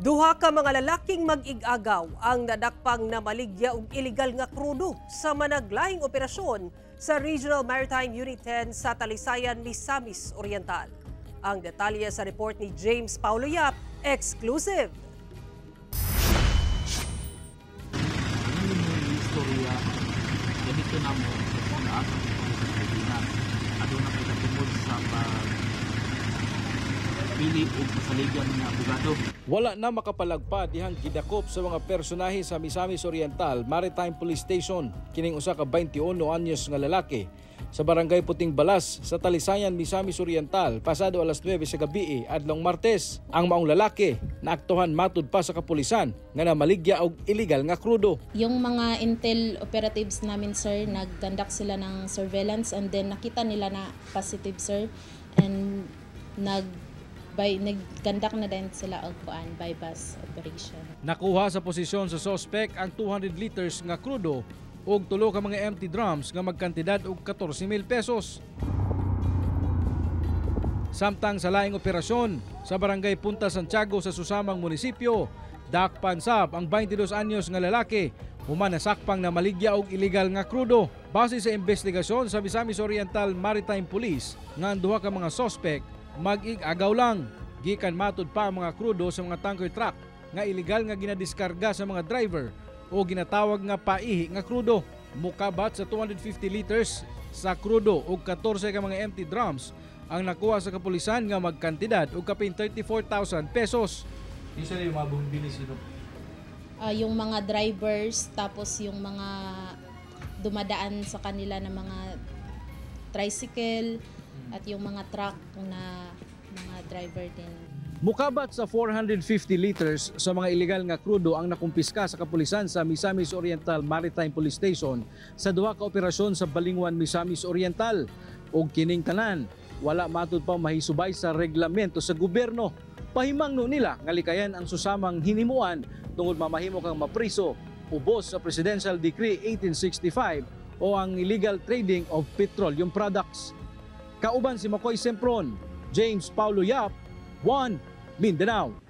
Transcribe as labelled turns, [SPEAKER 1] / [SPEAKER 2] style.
[SPEAKER 1] Duha ka mga lalaking mag-ig-agaw ang nadakpang namaligya og illegal nga krudo sa managlahing operasyon sa Regional Maritime Unit 10 sa Talisayan, Misamis Oriental. Ang detalye sa report ni James Paulo Yap, exclusive.
[SPEAKER 2] Ano mo yung istorya ganito na mo sa naasa sa Pilipinas? Aduna kay katungod sa pag pili og masaligan nga abogado.
[SPEAKER 3] Wala na makapalagpa dihang gidakop sa mga personahe sa Misamis Oriental Maritime Police Station kining usa ka 21 anyos nga lalaki sa Barangay Puting Balas sa Talisayan, Misamis Oriental pasado alas 9 sa gabi adlong Martes. Ang maong lalaki naaktuhan matud pa sa kapulisan nga namaligya og illegal nga krudo.
[SPEAKER 4] Yung mga intel operatives namin, sir, nag-conduct sila ng surveillance and then nakita nila na positive, sir, and nag-conduct na din sila og kuan, buy bust operation.
[SPEAKER 3] Nakuha sa posisyon sa suspect ang 200 liters nga krudo ug tulo ka mga empty drums nga magkantidad og 14,000 pesos. Samtang sa laing operasyon sa Barangay Punta Santiago sa susamang munisipyo, dakpan sab ang 22 anyos nga lalaki human nasakpang namaligya og illegal nga krudo. Base sa investigasyon sa Misamis Oriental Maritime Police nga ang duha ka mga suspect mag-ig-agaw lang. Gikan matud pa ang mga krudo sa mga tanker truck nga illegal nga ginadiskarga sa mga driver o ginatawag nga paihi nga krudo. Mukabat sa 250 liters sa krudo ug 14 ka mga empty drums ang nakuha sa kapulisan nga magkantidad og kapin 34,000 pesos.
[SPEAKER 2] Usually yung mga bumibili sino?
[SPEAKER 4] Yung mga drivers, tapos yung mga dumadaan sa kanila na mga tricycle at yung mga truck na mga driver din.
[SPEAKER 3] Mukabat sa 450 liters sa mga ilegal nga krudo ang nakumpiska sa kapulisan sa Misamis Oriental Maritime Police Station sa duha ka operasyon sa Balingwan, Misamis Oriental. Og kining tanan, wala matud pa mahisubay sa reglamento sa gobyerno. Pahimangno nila nga likayan ang susamang hinimuan tungod mamahimo kang mapriso ubos sa Presidential Decree 1865 o ang illegal trading of petroleum products. Kauban si Makoy Sempron, James Paulo Yap, 1 Mindanao.